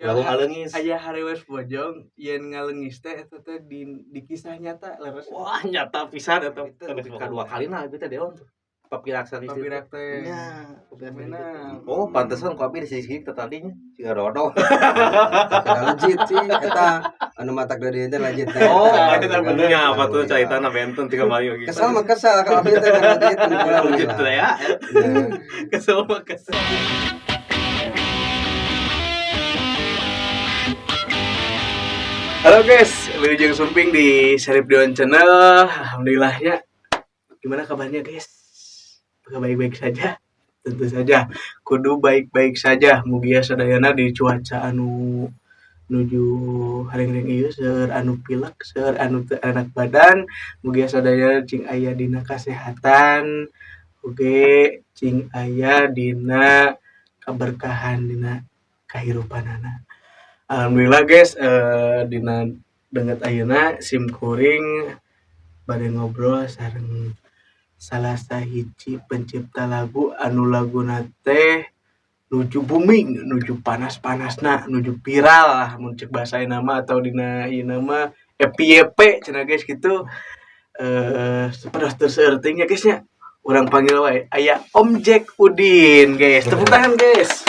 Lagu ngaleungis. Aya harewes bojong yen ngaleungis teh eta teh di kisah nyata leres. Wah, nyata pisan eta. Itu lebih ka dua kali nah abi teh deon tuh. Papirak sanes itu. Papirak teh. Nya, papirak sanes Benar. itu. Oh, pantesan ku abi di sisi tadinya siga dodol. Tapi legit sih eta anu matak dari teh legit teh. Oh, Eta, eta gitu kan. benernya apa tuh caritana benten tiga kali gitu. Kesel mah kesel kalau abi teh kan legit Legit teh ya. Iya. Kesel mah kesel. Halo guys, Wilujeng Sumping di Syarif Dewan Channel. Alhamdulillah ya. Gimana kabarnya guys? Apakah baik-baik saja? Tentu saja. Kudu baik-baik saja. Mugia sadayana di cuaca anu nuju haring-haring ieu seueur anu pilek, seueur anu teu enak badan. Mugia sadayana cing aya dina kasehatan, oge cing aya dina keberkahan dina kahirupanana. Alhamdulillah guys, dina danget ayeuna sim kuring bade ngobrol sareng salah sahiji pencipta lagu anu laguna teh nuju booming, nuju panas-panasna, nuju viral lah mun cek bahasa ayeuna mah atau dina ieu mah FYP cenah guys gitu. Sapertos teu seueur teuing nya guys nya. Urang panggil wae aya Om Jack Udin guys. Tepuk tangan guys.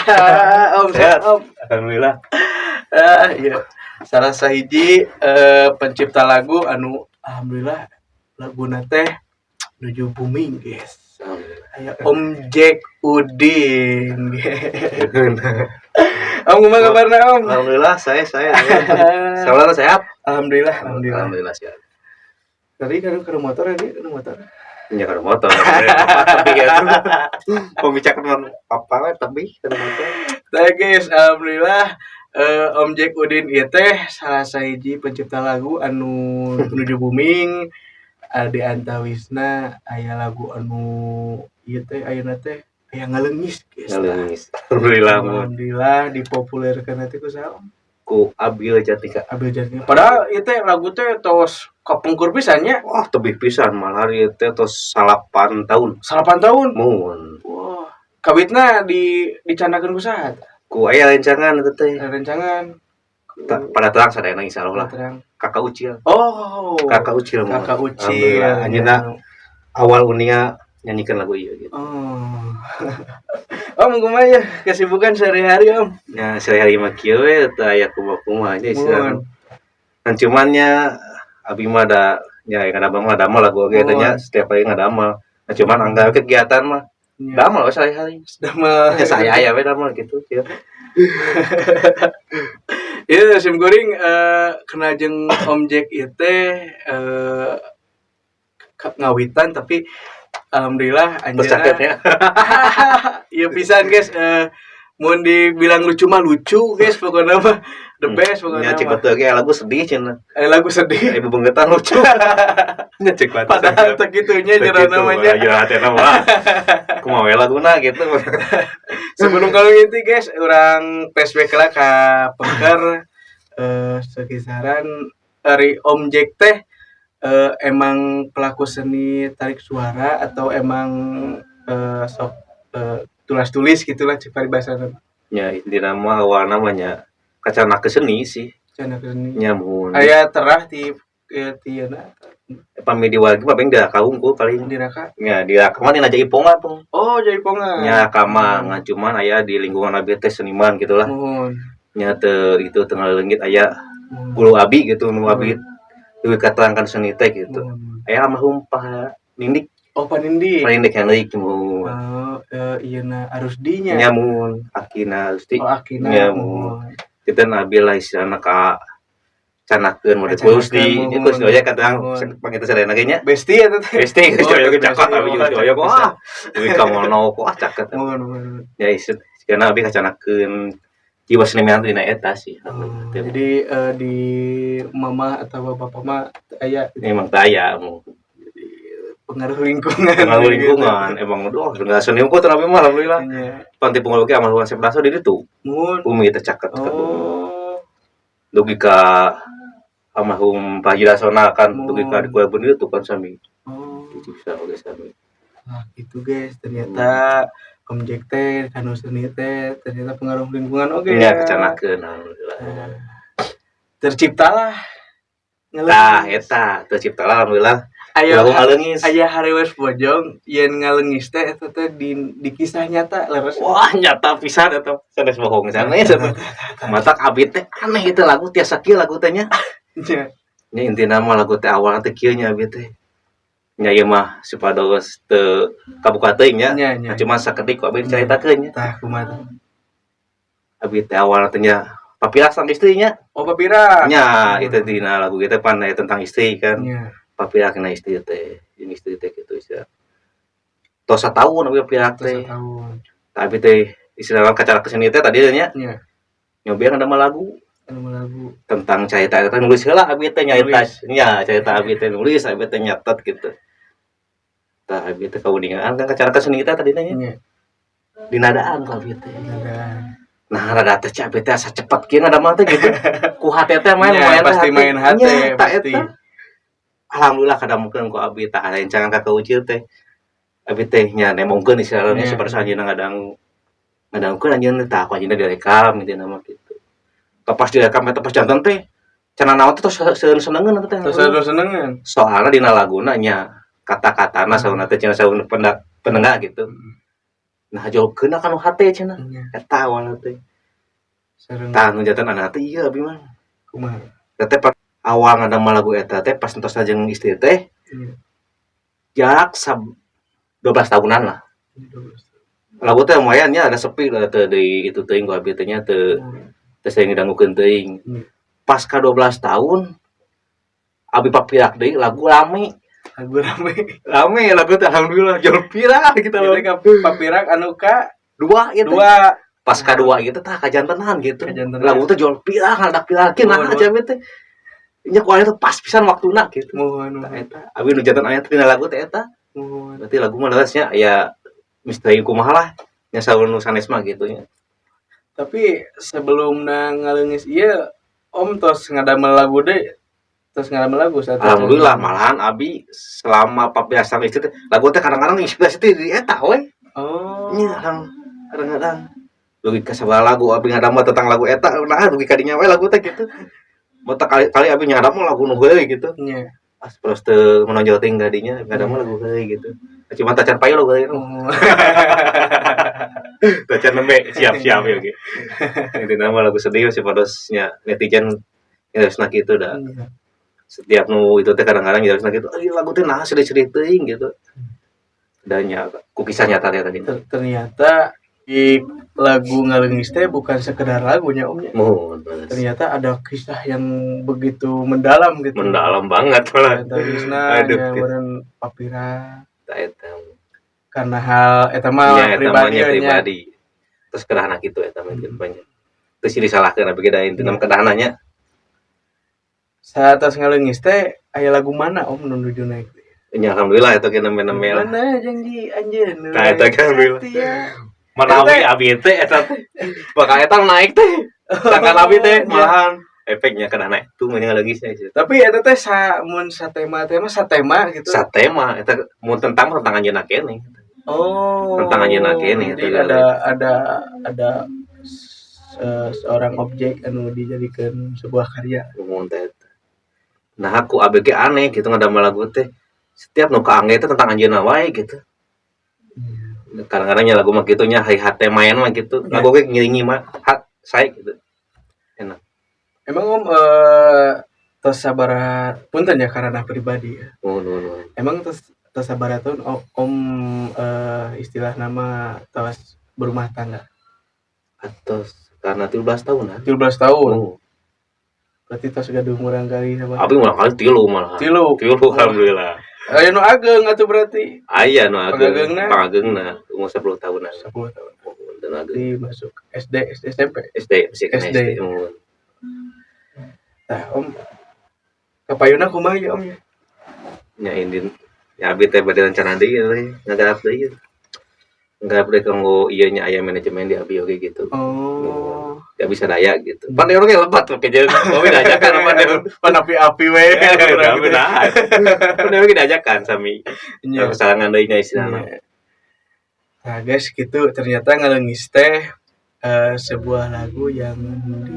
Ah, Om sehat Om. Alhamdulillah. Ah, iya. Salah sahiji pencipta lagu anu alhamdulillah laguna teh nuju booming guys. Aya Om Jack Udin. Om, kumaha kabarna Om? Alhamdulillah saya. Saudara sehat? Alhamdulillah, alhamdulillah. Alhamdulillah sehat. Tadi kan ke motor tadi, ke motor. Nya kana motor. Tapi gitu. Pembicaraan apa we tapi kana motor. Nah guys, alhamdulillah Om Jack Udin ieu teh salah sahiji pencipta lagu anu nuju booming. Di antawisna aya lagu anu ieu teh ayeuna teh aya ngaleungis guys. Ngaleungis. Alhamdulillah mun. Alhamdulillah dipopulerkeun teh ku saha Om? Ku Abil Jatnika. Abil Jatnika. Padahal ieu teh lagu teh tos kapungkur pisan nya. Wah, tebih pisan malah ieu teh tos 8 tahun. 8 tahun. Mun. Wah, kawitna dicandakeun ku saha? Ku aya rencangan eta teh. Rencangan. Pada terang sadayana insyaallah lah. Terang. Kakak Ucil. Oh. Kakak Ucil mah. Kakak Ucil. Alhamdulillah. Anjeunna awal uninga nyanyikan lagu ieu gitu. Oh. Om, kumaha ya kesibukan sehari-hari Om? Ya sehari-hari mah kieu we teu aya kumaha-kumaha aja istilahna. Kan cuman nya abi mah da nya ngadamel mah damel lagu oge teh nya setiap hari ngadamel. Nah, cuman anggar kegiatan mah damel we sehari-hari. Damel. Ya saya aya we damel gitu ya. Iya, sim kuring kenal jeung Om Jack ieu teh ngawitan tapi alhamdulillah anjeunna Tercatat ya. Iya pisan guys, mun dibilang lucu mah lucu guys, pokoknya mah the best pokoknya Nya cek mah. betul ge lagu sedih cenah. Lagu sedih. Ibu benggetan lucu. Nya cek batas. Padahal teu kitu nya jero namanya. Jero hatena mah. Kumaha we laguna gitu. Sebelum kalau inti guys, urang flashback lah ka pengker sekisaran dari Om Jack teh emang pelaku seni tarik suara atau emang sok tulis-tulis gitulah cek paribasana. Nya intina mah awalna mah nya kacana ke seni sih. Cana ke seni. Nya mun. Aya terah ti ti yeuna Pami di wargi mah paling diraka unggul paling. Diraka. Nya diraka mah dina jaipongan tuh. Oh, jaipongan. Nya raka mah ngan cuman aya di lingkungan abi teh seniman gitulah. Muhun. Nya teu itu teu ngaleungit aya guru abi gitu nu abi leuwih katerangkan seni teh gitu. Aya almarhum Pak Nindik. Oh, Pak Nindik. Pak Nindik Henrik mun. Oh, ieuna Arusdi nya. Nya mun Akina Rusdi. Oh, Akina. Nya mun. Kita nabi lah istilahna ka canakeun mode Kacanakeun, Rusdi. muhun. Ieu Rusdi oge kadang Muhun. panggil sadayana ge nya. Besti eta teh. Besti Rusdi Oh, oge cakep besti, abi oh, Rusdi oge cakep. wah. Leuwih ka mono wah cakep. Muhun, muhun. Ya karena abi kacanakeun jiwa seniman dina eta sih. Oh, jadi di mama atau bapak mah aya Emang teu aya mu. Pengaruh lingkungan. Pengaruh lingkungan emang aduh enggak seni unggul terapi mah alhamdulillah. Iya. Panti pungul oge almarhum Asep Daso di ditu. Muhun. Bumi teh caket. Oh. Dugi ka almarhum Pak Haji Dasona kan Muhun. dugi ka di kue pun itu kan sami. Oh. Bisa oge sami. Nah, gitu guys, ternyata Om Jack teh kanu seni teh ternyata pengaruh lingkungan oge. Nya kecanakeun, alhamdulillah. Nah, terciptalah Tah ngaleungis. Eta terciptalah, alhamdulillah. Aya Lagu ngaleungis. Aya harewes bojong yen ngaleungis teh eta teh di kisah nyata, leres? Wah, nyata pisan eta, sanes bohong, sanes eta. Matak abi teh aneh itu lagu tiasa kieu lagu teh nya. Nya. Nya intina mah lagu teh awalna teh kieu nya, abi teh. Nya ieu mah supados teu kabuka teuing nya. Nya nya. Nah, cuma sakedik ku abi dicaritakeun nya. Tah, kumaha tah? Abi teh awalna teh nya papirak sareng istri nya. Oh, papira. Nya itu dina lagu kita pan aya tentang istri kan. Nya. Papirak na istri teh, jeung istri teh kitu istilah. Tos sataun abi papirak teh. Tahun. Tapi teh istilahna kacara kesini teh tadi nya. Nyobian ada mah lagu Anu lagu tentang carita eta, nulis heula abi teh nyarita. Nulis. Nya carita abi teh nulis, abi teh nyatet gitu. Tah, abi teh kauningaan kan kacara keseni teh tadi nya. Dinadaan ku abi teh. Ada. Nah, rada teh cek abi teh asa cepet kieu ngadamel teh gitu ku hate teh main Nya, main teh pasti hate. Main hate, Nya, tah pasti. Eta. Alhamdulillah kadamukeun ku abi tah rencangan ka Ucil teh, abi teh nya nembongkeun istilahna supaya anjeunna ngadang ngadangukeun anjeunna tah ku anjeunna direkam gitu nama gitu. Pas direkam eta pas janten teh cenah naon teh tos seueun senengeun eta teh. Terus ada senengan. Soalna dina laguna nya kata-katana sauna teh cenah saun pendengar gitu. Nah, jauhkeun kana hate cenah. Eta awalna teh. Sareng Tah, nu janten anak teh ieu abi mah. Kumaha? Eta teh awal ngadamel lagu eta teh pas entos jeung istri teh jarak 12 tahunan lah. Lagu teh lumayan nya, ada sepi lah teu deui itu teuing ku abi teh nya, teu teu sering didangukeun teuing. Pas ka 12 tahun abi papirak deui, lagu rame. Lagu rame. Rame lagu teh, alhamdulillah jauh viral gitu Itu loh. ka papirak anu ka Dua itu. Dua. Pas ka dua gitu tah kajantenan gitu. Kajantenan. Lagu teh jual viral, ngadak viral kieu nah Muhun, aja teh. Nya ku aya teh pas pisan waktuna gitu. Muhun, Tah muhun. eta abi nu janten aya teh dina lagu teh eta. Muhun. Berarti lagu mah leresnya aya misteri kumaha lah nya, saur nu sanes mah gitu nya. Tapi sebelum ngaleungis ieu, Om tos ngadamel lagu deh. Tos ngadamel lagu saat Alhamdulillah, malahan abi selama papiasan istri teh lagu teh kadang-kadang inspirasi teh di eta we. Oh. Nya kadang-kadang dugi ka sabaraha lagu abi ngadamel tentang lagu eta, nah dugi ka dinya we lagu teh gitu. Botak kali kali abi ngadamel lagu nu heueuy gitu. Pas terus teu menonjol teuing ka dinya ngadamel lagu heueuy gitu. Cuma tacan payu lagu heueuy. Tacan nembe siap-siap ya ge. Intina mah lagu sedih supados nya netizen harusna kitu da. Setiap nu itu teh kadang-kadang ya harusna kitu, euy lagu teh nah sedih-sedih teuing gitu. Dan nya ku kisah nyata teh tadi. Ternyata di lagu ngaleungis teh bukan sekedar lagunya, Om, nya. Muhun, beres. Ternyata ada kisah yang begitu mendalam gitu. Mendalam banget malah. Ternyata Aduh, nya gitu. Meureun papira Tah eta. Karena hal eta mah Nya eta mah pribadi nya nya. Pribadi. Terus kedahana kitu eta mah gitu banyak. Terus jadi disalahkeun abi ge da intina mah kedahana nya. Saat tos ngaleungis teh aya lagu mana, Om, nu nuju naik? Nya alhamdulillah eta ge nembe-nembe lah. Mana janji anjeun. Tah eta ge alhamdulillah. Setia. Manawi abi teh eta teh. Bakal eta naik teh. Sangkan abi teh malahan efeknya kena naik tuh mah ngaleungisnya sih. Tapi eta teh sa mun satema-tema satema gitu. Satema eta mun tentang tentang anjeunna keneh. Oh. Tentang anjeunna keneh Jadi eta. ada seorang objek anu dijadikan sebuah karya. Mun teh eta. Nah, aku ABG aneh gitu ngadamel lagu teh. Setiap nu kaangge teh tentang anjeunna wae gitu. Kadang-kadang nya lagu mah kitu nya, hari hate main mah gitu. Lagu ge ngiringi mah hat sae gitu. Enak. Emang Om tos sabaraha, punten ya karena pribadi ya. Nuhun, nuhun, nuhun. Emang tos tos sabaraha tahun Om istilah nama tos berumah tangga? Atos karena 13 tahunan. 13 tahun. Oh. Berarti tos gaduh murang kali sama. Abi murang kali tilu malah. Tilu. Tilu, alhamdulillah. Aya nu ageng atuh berarti. Aya nu ageng. Pangageungna? Pangageungna umur 10 tahunan. 10 tahun. Oh, dan ageng. Berarti masuk SD, SD SMP. SD, masih kena SD. SD. Muhun. Nah, Om kapayuna kumaha ya, Om ya? Nya indin ya abi teh bade rencana deui euy, ngagarap deui. Ngagarap deui kanggo ieu nya, aya manajemen di abi oge gitu. Oh. Gak bisa daya gitu. Pan urang ge lebat oke jeung abi diajakan apa deh. Pan api-api we. Abi nah. Pan urang ge diajakan sami. Nya. Sarangan deui nya istilahna. Nya. Nah guys, gitu ternyata Ngaleungis teh sebuah lagu yang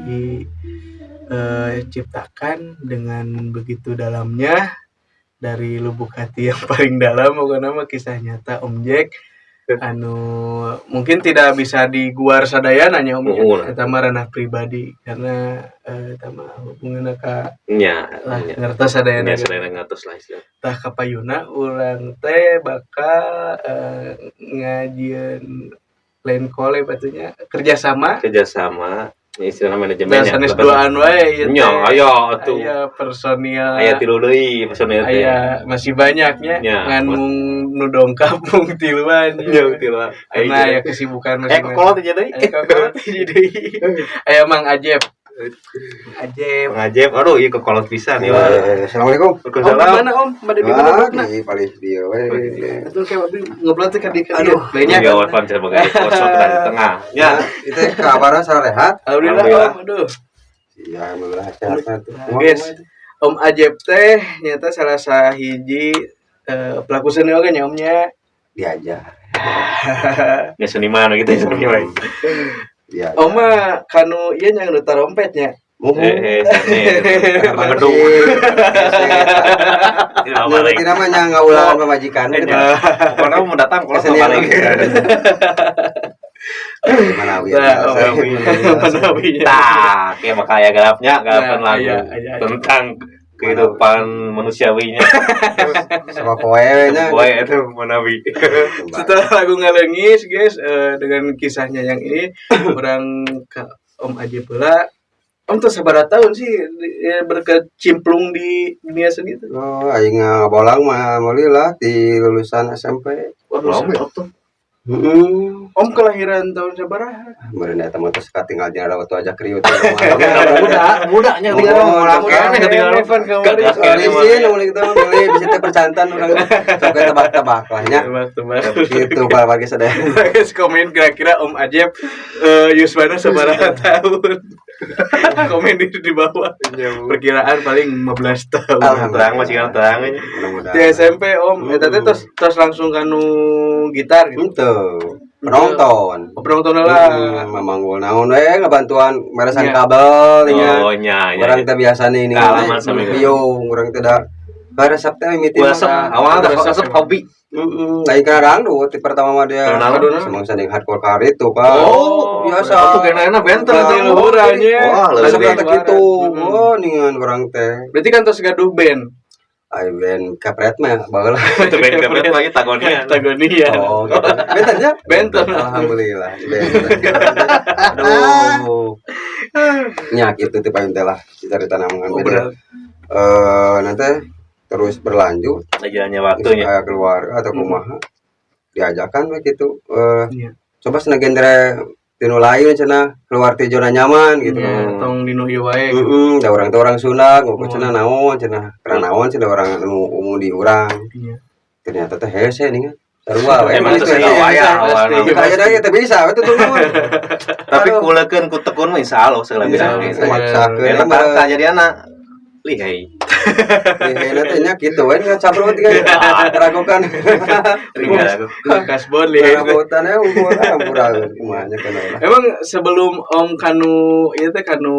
diciptakan dengan begitu dalamnya dari lubuk hati yang paling dalam, pokoknya mah kisah nyata Om Jack anu mungkin tidak bisa diguar sadayana nya, Om, ya. Muhun. Eta mah ranah pribadi karena eta mah hubunganna ka lah ngertos sadayana Nya gitu. Sadayana ngertos lah istilah. Tah, kapayuna urang teh bakal ngajieun lain collab atuh nya, kerjasama. Kerjasama ya, istilah manajemen. Dan sanes duaan wae ieu Nya teh. Aya atuh. Aya personil. Aya tilu deui personil teh. Aya masih banyaknya Nya. Ngan mung nu dongkap mung tiluan. Nya tilu. Karena aya kesibukan Eh, masing-masing. kokolot aja deui. Aya kokolot hiji deui. Aya Mang Ajep. Ajep. Mang Ajep, aduh, ieu kokolot pisan ieu. Assalamualaikum. Om, Waalaikumsalam. di mana, Om? Bade di mana Ah, dudukna? di paling dia we. Atuh kayak abdi ngobrol teh ka dieu ka dieu. Aduh. Lainnya. Iya, Warpan sebagai kosong di tengah. Ya. Ya, itu kabarnya sarehat. Alhamdulillah, Alhamdulillah. Om. Aduh. Ya, alhamdulillah sehat tuh. Nah, guys, Om Ajep teh nyata salah sahiji pelaku seni oge nya, Om, nya. Diajar. Ya, seniman gitu ya, seniman. Diajar. Om mah kanu ieu nya, nu tarompet nya. Muhun. Eh, sani. Bedung. Balik. Tidak mah nya ngaulangan pamajikan gitu. Pokoknya mau datang kalau Kesenian. balik. Manawi. Nah, Manawi. Tah, kayak makanya garapnya, garapan Nah, lagu iya. tentang kehidupan manusiawinya. Sama poe nya. Poe itu Manawi. Setelah lagu Ngaleungis, guys, dengan kisahnya yang ini, urang ke Om Ajep pula. Om tuh sabaraha tahun sih berkecimplung di dunia seni itu? Oh, aing ngabolang mah meuli lah di lulusan SMP. Wah, Lama ya? tuh. Heeh. Om kelahiran tahun sabaraha? Meureun eta mah tos katinggal dina waktu aja kriut. Muda, mudanya Oh, tinggal muda. kene ketinggalan. Evan kamari. Gak kene. Isin mun kitu mah meuli bisa teh percantan urang. Sok we tebak-tebak lah nya. Tebak-tebak. Gitu para warga sadaya. Guys, komen kira-kira Om Ajep yuswana sabaraha tahun. Komen di bawah. Perkiraan paling 15 tahun. Alhamdulillah. Terang masih kan terang aja. Mudah-mudahan. Di SMP Om, eta teh tos tos langsung kanu gitar gitu. Henteu. Penonton. Oh, penonton lah. Mamanggul naon we ngabantuan meresan kabel nya. Oh, nya, nya. Urang teh biasa nih ini Kaalaman sama itu. biung urang teh da karesep teh mimiti mah. Resep, awalnya Resep resep emang. hobi. Heeh, lain kana dangdut ti pertama mah dia. Kenal? Semangsa jeung hardcore kar itu kan. Oh, biasa. Oh, tuh kena benten. Berarti luhurannya. Wah, Resep lebih. teh kitu. Mm-mm. Oh, ningan urang teh. Berarti kan tos gaduh band. Ai band kapret mah baheula. Itu band band lagi tagonia. Tagonia. Oh, gitu. Benten nya? Benten. Alhamdulillah. Benten. Aduh. Nya kitu ti payun teh lah cerita namungan Oh, beda. berat. Nanti terus berlanjut Jalannya waktunya. kayak keluar atau kumaha diajakan we gitu, Iya. coba cenah genre tinu lain cenah, keluar ti zona nyaman gitu. Iya, tong dinu ieu wae. Heeh, da urang teh orang Sunda ngukur Oh. cenah naon cenah, karena naon cenah orang anu umum di urang. Ternyata teh hese nih kan sarua we. Emang Gitu, itu ya. wayah awalna. Kayak ada teh bisa we tuh naon. Tapi Aduh. kulekeun ku tekun mah insyaallah segala bisa. Iya, maksakeun Enak mah. kan jadi anak lihai. Lihai teh nya kitu we ngacaprot kan ragukan. Kasbon lihai. Rabotan ya unggul ampura kumaha nya kana lah. Emang sebelum Om kanu ieu teh, kanu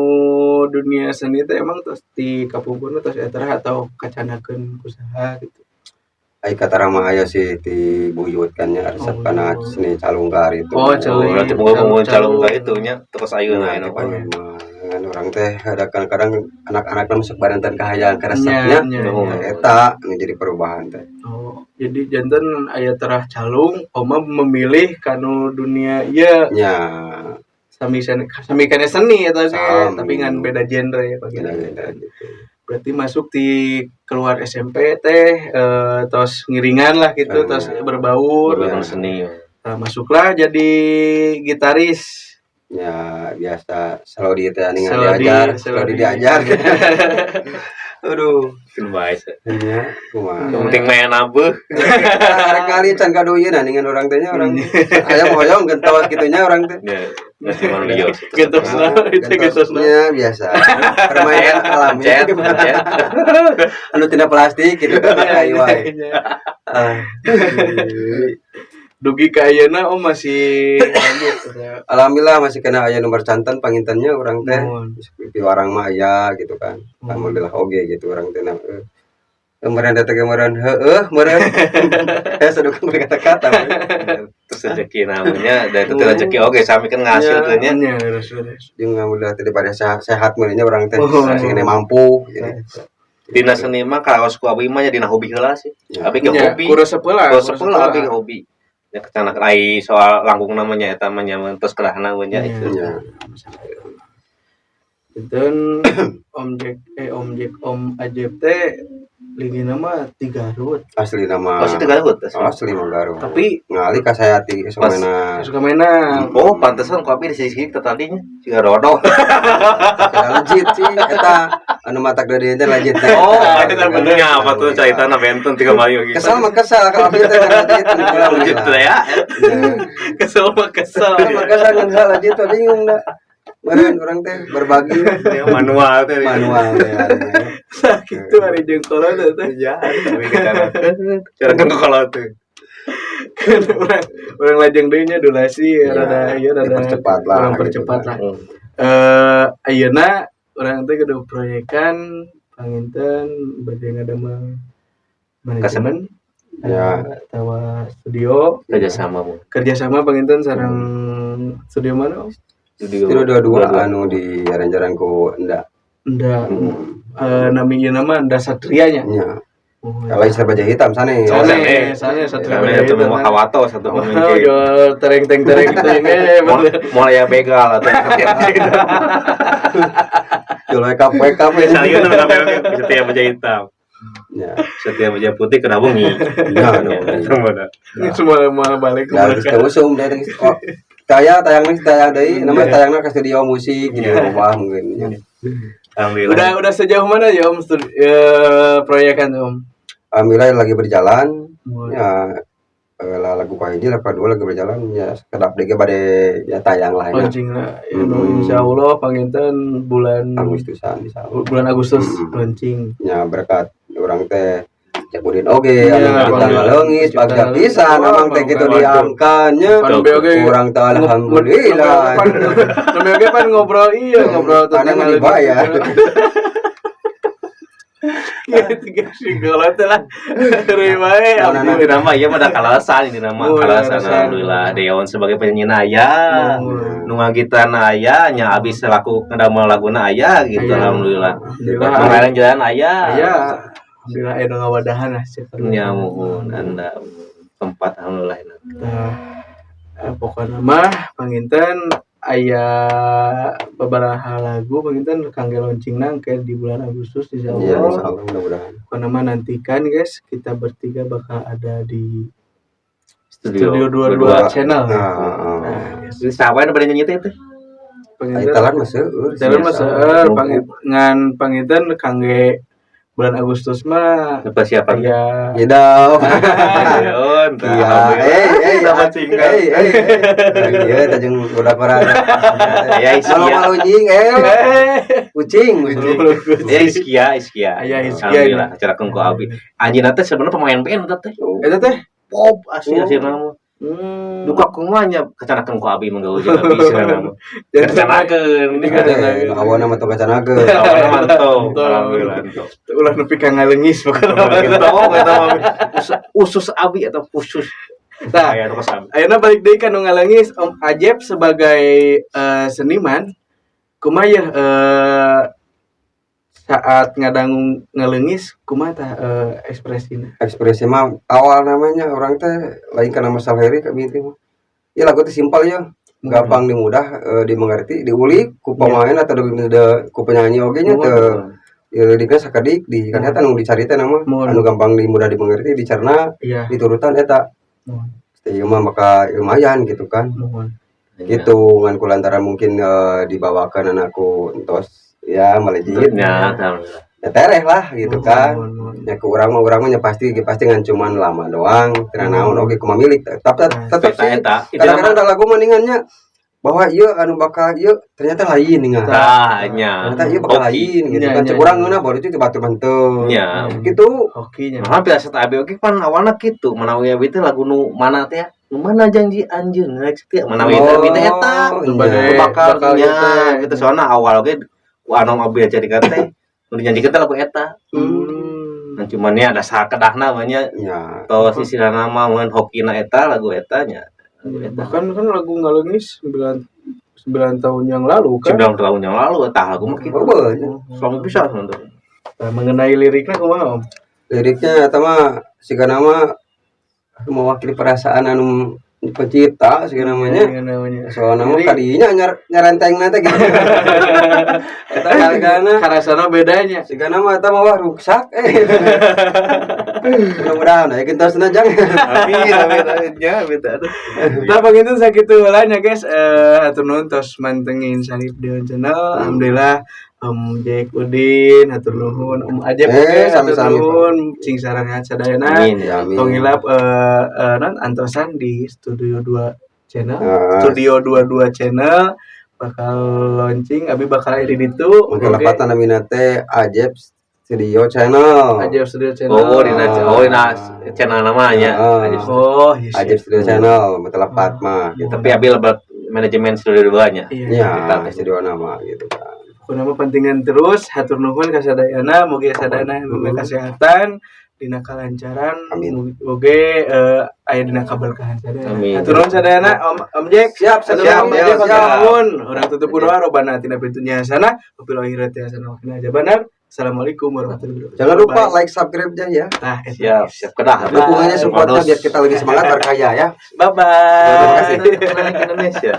dunia seni teh, emang tos di kapungkurna tos eta atau kacanakeun usaha gitu? Ai katara mah aya sih ti buyut kan nya resep kana seni calungkar itu. Oh, Oh, calung. berarti bunga-bunga calung ka itu nya terus ayeuna Nah, aya. itu payun mah kan urang teh ada kadang-kadang anak-anak masuk badantan kahayang karesepnya. Nya, nya. Oh. Nah, eta nu jadi perubahan teh. Oh, jadi janten aya terah calung, Oma memilih kanu dunia ieu Nya sami seni, sami kene seni eta ge, Sami. tapi ngan beda genre ya bagian. Beda-beda gitu. Berarti masuk di keluar SMP teh tos ngiringan lah gitu, tos berbaur. Berbaur seni. Nah, masuklah jadi gitaris. Ya biasa selalu di teh ningan Selalu diajar, selalu selalu diajar. Aduh, Keun bae. nya kumaha. Yang penting main nabeuh. Arek kali can kaduyeun ningan urang teh nya urang. Aya hoyong gentos kitu nya urang teh. Ya, nggak cuma liyo. Gentos nah, itu gentos nah. Gentosnya biasa. Permainan alami. Cet, cet. Anu tina plastik gitu kan kayu wae. Iya. Ah. Dugi ka ayeuna, Om, masih lanjut ya? Alhamdulillah masih kena aya nomor canten panginten nya urang teh. Muhun. Piwarang mah aya gitu kan. Alhamdulillah oge gitu urang teh, nah, kemarin datang kemarin, heeh, meureun sudah berkata-kata. Terus rezeki namanya dan itu rezeki oge sami kan ngahasilkeunnya. Nya, terus terus. Jeung alhamdulillah teh daripada sehat, sehat meureunnya urang teh masih kena mampu jadi. Dina seni mah karaos ku abi mah nya dina hobi heula sih. Ya. Abi ge Nya, hobi. ku resep heula. Ku resep heula abi ge hobi. Ya kecana ai soal langkung namanya eta mah nya terus kerahna we nya itu. Ya. Dan Om Jack, Om Jack, Om Ajep teh lingina mah ti Garut. Asli nama. Oh, situ Garut asli. Asli mah Garut. Tapi ngali ka saya ti Sumena. Suka mainan. Oh, pantesan ku abi di sisi kita tadinya siga dodol. Tapi legit sih eta anu matak dari teh legit teh. Oh, Eta, eta bener apa tuh caritana benten tiga kali gitu. Kesel mah kesel kalau abi teh legit. Legit teh ya. Kesel mah kesel. Kesel mah kesel ngan salah legit tuh bingung dah. Meureun urang teh berbagi. Ya, manual teh. Manual teh. Sakitu ari jeung kolot teh. Ya, tapi kita cara kan kalau tuh. Kan urang urang lajeng deui nya durasi Ya, rada ieu rada dipercepat lah, urang gitu percepat kan. lah. Ayeuna urang teh kudu proyekan panginten bade ngadamel manajemen Ya. Atawa studio. Kerjasama, Bu. Kerjasama panginten sareng studio mana, Om? Studio Studio 22 anu di jalan-jalan ku enda. Enda, nami ieu nama Enda Satria nya. Nya. Oh, Kalau istri baja hitam sana. Sane, sane Satria Sane Baja itu Hitam. mau kawato satu Oh, pemimpin. jual tereng teng tereng teng bener. Mau ya begal atau Jual wake up wake up. Saya setia baja hitam. Ya. Setia baja putih kena bungi. Ya, dong. Ini semua mau balik ke Nah, terus mereka. usum datang, oh, tayang tayang nih, tayang deui namanya tayangna ke studio musik gitu wah mungkin ya. Alhamdulillah. Udah sejauh mana ya, Om, proyekan tuh, Om? Alhamdulillah lagi berjalan ya, lah lagu kahiji lagu kedua lagi berjalan ya, kedap deui bade ya tayang lah ya. Launching lah. Ya, Hmm. Insya Allah panginten bulan Agustusan bisa. Bulan Agustus launching. Ya, berkat urang teh Jakudin oge Iya, anu kita Bang. ngaleungis bagja pisan amang teh gitu diangkannya. Pan BOG Kurang teh alhamdulillah. Nembe oge pan ngobrol, iya, ngobrol Panen tentang mah dibayar. Ya, tiga single teh lah. Reuy wae. Nah, nah, Ini nama iya mah ada kalasan ini nama Oh, kalasan, kalasan. alhamdulillah Deon sebagai penyanyi aya Oh. nu ngagitan aya nya abi selaku ngadamel laguna aya gitu. Aya. Alhamdulillah. Alhamdulillah. Kemarin jalan aya. Aya. Alhamdulillah aya nu ngawadahan lah sih. Nya muhun anda tempat alhamdulillah enak. Nah, pokokna mah panginten aya beberapa lagu panginten kangge launching ke di bulan Agustus, insya Iya, Allah. insya Allah mudah-mudahan. Pokokna mah nantikan, guys, kita bertiga bakal ada di Studio 22 channel. Nah, Nah, guys, Jadi siapa yang pada nyanyi teh teh? Panginten talent mah seueur. Talent mah seueur, ngan panginten kangge bulan Agustus mah Persiapan. aya. Hidup. Deon. Iya, Sama tinggal. eh. Iya, tajung budak koran. Ya, Iskia. Malu-malu nying, kucing, kucing. Ya, Iskia, Iskia. Aya Iskia. Alhamdulillah, acara ku abi. Anjeunna teh sebenarnya pemain band eta teh. Eta teh Pop asli asli nama. Duka kumaha nya kecanakeun ku abi menggaul jeung abi istilahna mah. Kecanakeun. Ini kecanakeun. Awana mah tong kacanakeun. Awana mantap. Mantap. Alhamdulillah. Mantap. Ulah nepi ka ngaleungis pokokna. Gitu, eta mah. Usus abi atau khusus. Nah, Aya nu abi. ayeuna balik deui ka nu ngaleungis, Om Ajep sebagai seniman kumaha ya, saat ngadangu ngaleungis kumaha tah ekspresina? Ekspresi mah awal namanya urang teh lain karena masalah lirik abi teh mah. Ya lagu teh simpel ya, gampang dimudah dimengerti, diulik ku pemain atau ku penyanyi oge nya teu ya, liriknya sakedik di kan eta nu dicari teh nama anu gampang dimudah dimengerti, dicerna, diturutan eta. Teh ieu mah maka lumayan gitu kan. Gitu ngan kulantaran mungkin dibawakan anakku entos ya melejit. Ya, alhamdulillah. Ya tereh lah gitu kan. Muhun, muhun. Ya ke urang mah nya pasti pasti ngan cuman lama doang teu naon oge kumaha milik tetap tetap Eta sih. Eta itu Kadang-kadang nama ada lagu mendingannya bahwa ieu anu bakal ieu ternyata lain ningan. Tah nya. Ternyata ieu bakal Hoki. lain gitu Nya, kan. nya, Cek urang nya. ngeunah baru itu batur henteu Nya. gitu. Hokinya. Nah, biasa abi oge pan awalna kitu, manawi abi teh lagu nu mana teh ya? Mana janji anjeun rek setia mana we teh teh eta. Oh, Bade- iya. Bakal bakal nya gitu. Gitu, soalnya awal oge ku anu abi jadi teh nu dinyanyikeun teh lagu eta. Nah, cuman ya ada sakedahna mah nya. Tos istilahna mah mun hokina eta lagu eta nya. Lagu eta. Bahkan kan lagu Ngaleungis 9 9 tahun yang lalu kan. 9 tahun yang lalu eta lagu mah kitu. Oh, banyak. Selama bisa nonton. Nah, mengenai liriknya kumaha, Om? Liriknya eta mah siga nama mewakili perasaan anu pencipta siga namanya. Iya, namanya. Soalnya mah Jadi- kadinya nyarenteng teh gitu. Eta kali-kalina Karasana bedanya. siga nama eta mah wah ruksak eh. Mudah-mudahan aya gentos jang. Amin, amin, amin ya, amin, aduh. Nah, panginten sakitu heula nya, guys. Hatur nuhun tos mantengin Sarip Deon Channel. Alhamdulillah Om Jack Udin, hatur nuhun Om Ajep Eh, oge, hatur sami-sami, nuhun, cing sarehat sadayana. Amin. Ya, amin. Tong hilap non antosan di Studio 2 Channel. Ah. Studio 22 Channel bakal launching, abi bakal aya di ditu. Mungkin Oke. lepatan namina teh Ajep Studio Channel. Ajep Studio Channel. Oh, dina channel namanya. Ah. Ajep. Oh, iya. Ajep Studio Channel, betul lepat mah gitu. Tapi abi lebet manajemen studio dua nya. Iya. Ya, Kita. studio nama gitu kan. Pokokna mah pentingan terus, hatur nuhun ka sadayana, mugi sadayana diberi kesehatan, dina kalancaran, Amin. Mugi aya dina kaberkahan sadayana. Amin. Hatur nuhun sadayana Om Om Jack. Siap, Hatur siap, nuhun Om siap, Jack, hatur siap. nuhun. Urang tutup ku doa, robbana atina fid dunya hasanah wa fil akhirati hasanah wa qina adzabannar. Assalamualaikum warahmatullahi wabarakatuh. Jangan lupa Bye. like, subscribe nya ya. Nah, eta. Siap, siap kedah. Dukungannya, supportnya biar kita lebih semangat berkarya ya. Bye bye. Terima kasih. Indonesia.